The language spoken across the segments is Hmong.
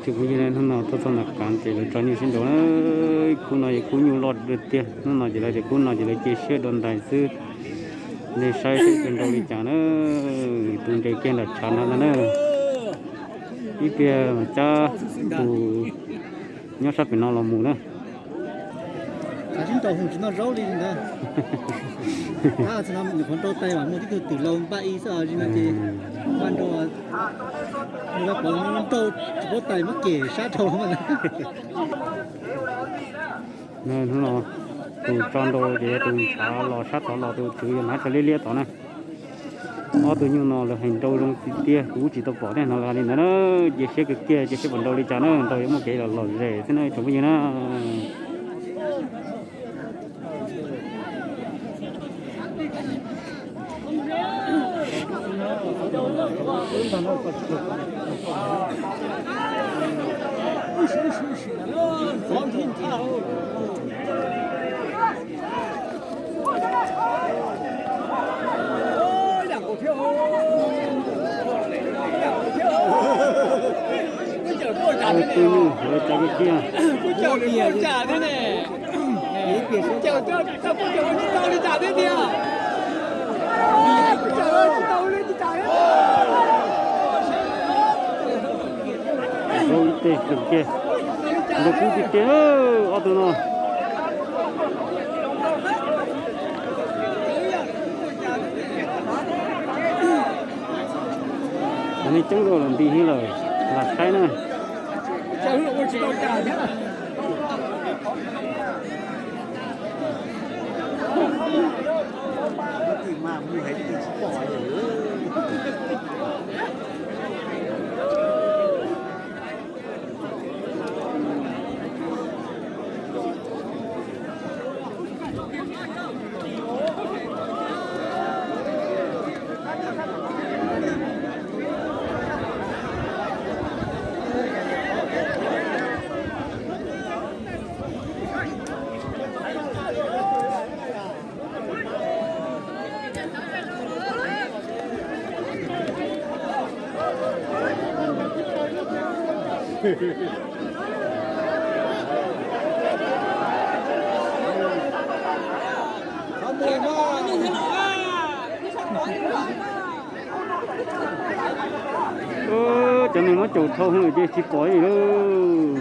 Tsis phooj ywg, hnub no tuaj txog nram kav ces lawv tso nyuj sib nraus na. Khub no yog khub nyuj loj tiag tiag. Hnub no ces lawv tias khub no ces lawv cia siab dua ntais xwb. Nej saib seb puas nrau li cas na. Tus nres kiag nram tshav no ntag na. Ib pliag cab tus nyob sab pem no los mus na. Sib nraus mus tsis noj zaub li ntag. Qhov nrau tais mas muaj tib tug twm laus npaj ib xwb, tsis no ces npaj nrau, nrau tsis paub tais muab kem sab rau. Hnub no tus tso nrau ces yog tus ntshav los sab tod los, tus tswv yog hnav tsho liab liab tod na. Ob tug nyuj no lawv hais nrau zoo tiag tiag, kuv tsis tau pom tej no li ntawd na. Cia siab kawg kiag, cia siab puas nrau li cas na, nrau yuav muaj kev los lom zem xwb na tsoom phooj ywg na. Zoo ib teg kiag, nrau kub tiag tiag ob tug no. Nej coob dua los nti heev lawm, lam saib na. Cov neeg muab caum dhau ces tsis pom li lawm.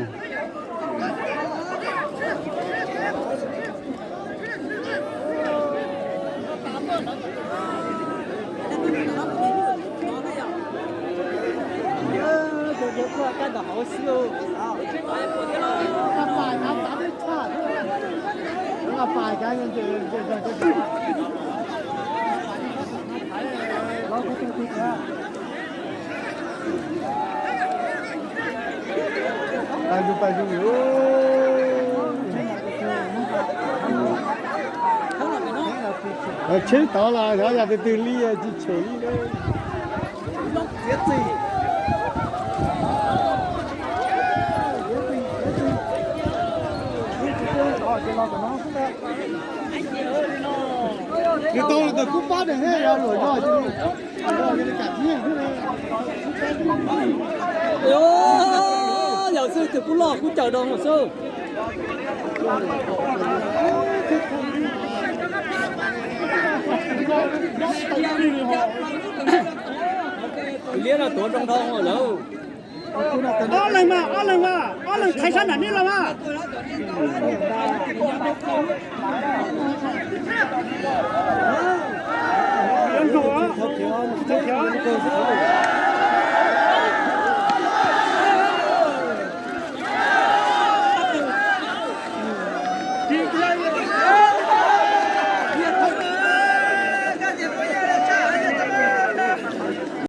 Tsheb tod los xyov yog tus twg li, tsis tshem li. Nws tau ntawm kub pab ne, yog luam zog ces yog li kam thiab. Yog xwb tus kub loj kub caws rau no xwb. Liab no tuav zoo dhau lawm. Ob leeg mas, ob leeg mas, ob leeg thaiv sab nram nej los mas.